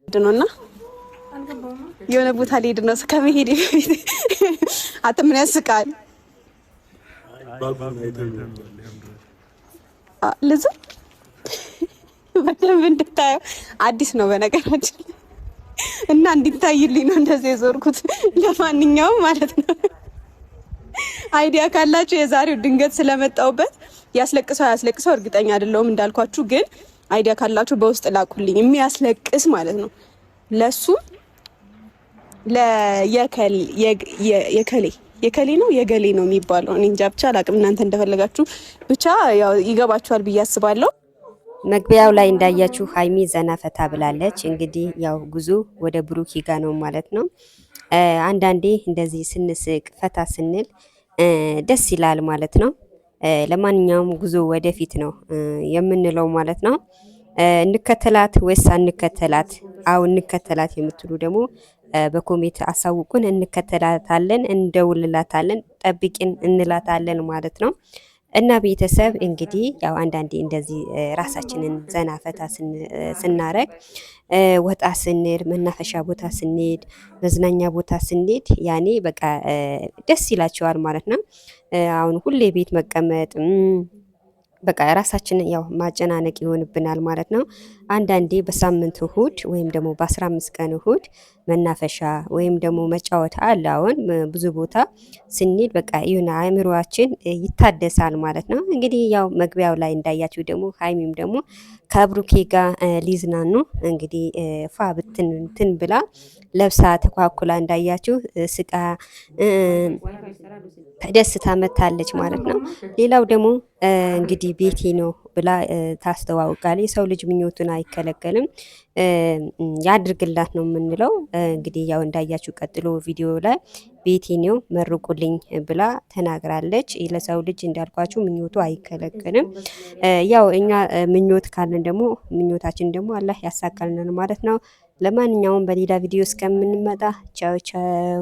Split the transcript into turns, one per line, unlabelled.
ነውና የሆነ ቦታ ሊሄድ ነው። ከመሄድ በፊት አንተ ምን ያስቃል? ልዝ በደንብ እንድታየው አዲስ ነው በነገራችን እና እንዲታይልኝ ነው እንደዚህ የዞርኩት። ለማንኛውም ማለት ነው idea ካላችሁ የዛሬው ድንገት ስለመጣውበት ያስለቅሰው አያስለቅሰው እርግጠኛ አይደለሁም እንዳልኳችሁ፣ ግን idea ካላችሁ በውስጥ ላኩልኝ። የሚያስለቅስ ማለት ነው ለሱ የከሌ ነው የገሌ ነው የሚባለው። እኔ እንጃ ብቻ አላቅም። እናንተ እንደፈለጋችሁ ብቻ ያው ይገባችኋል ብዬ አስባለሁ።
መግቢያው ላይ እንዳያችሁ ሀይሚ ዘና ፈታ ብላለች። እንግዲህ ያው ጉዞ ወደ ብሩኪ ጋ ነው ማለት ነው። አንዳንዴ እንደዚህ ስንስቅ ፈታ ስንል ደስ ይላል ማለት ነው። ለማንኛውም ጉዞ ወደፊት ነው የምንለው ማለት ነው። እንከተላት ወይስ አንከተላት? አው እንከተላት የምትሉ ደግሞ በ comment አሳውቁን። እንከተላታለን፣ እንደውልላታለን፣ ጠብቂን እንላታለን ማለት ነው። እና ቤተሰብ እንግዲህ ያው አንዳንዴ እንደዚህ ራሳችንን ዘና ፈታ ስናረግ ወጣ ስንል መናፈሻ ቦታ ስንሄድ መዝናኛ ቦታ ስንሄድ ያኔ በቃ ደስ ይላቸዋል ማለት ነው። አሁን ሁሌ ቤት መቀመጥ በቃ ራሳችንን ያው ማጨናነቅ ይሆንብናል ማለት ነው። አንዳንዴ በሳምንት እሁድ ወይም ደግሞ በ15 ቀን እሁድ መናፈሻ ወይም ደግሞ መጫወት አለ። አሁን ብዙ ቦታ ስንሄድ በቃ ይሁን አእምሮአችን ይታደሳል ማለት ነው። እንግዲህ ያው መግቢያው ላይ እንዳያችሁ ደግሞ ሀይሚም ደግሞ ከብሩኬ ጋር ሊዝናኑ እንግዲህ ፋ ብትንትን ብላ ለብሳ ተኳኩላ እንዳያችሁ ስቃ ደስታ መታለች ማለት ነው። ሌላው ደግሞ እንግዲህ ቤቴ ነው ብላ ታስተዋውቃለች። የሰው ልጅ ምኞቱን አይከለከልም፣ ያድርግላት ነው የምንለው። እንግዲህ ያው እንዳያችሁ ቀጥሎ ቪዲዮ ላይ ቤቴ ነው መርቁልኝ ብላ ተናግራለች። ለሰው ልጅ እንዳልኳችሁ ምኞቱ አይከለከልም። ያው እኛ ምኞት ካለን ደግሞ ምኞታችን ደግሞ አላህ ያሳካልናል ማለት ነው። ለማንኛውም በሌላ ቪዲዮ እስከምንመጣ ቻው ቻው።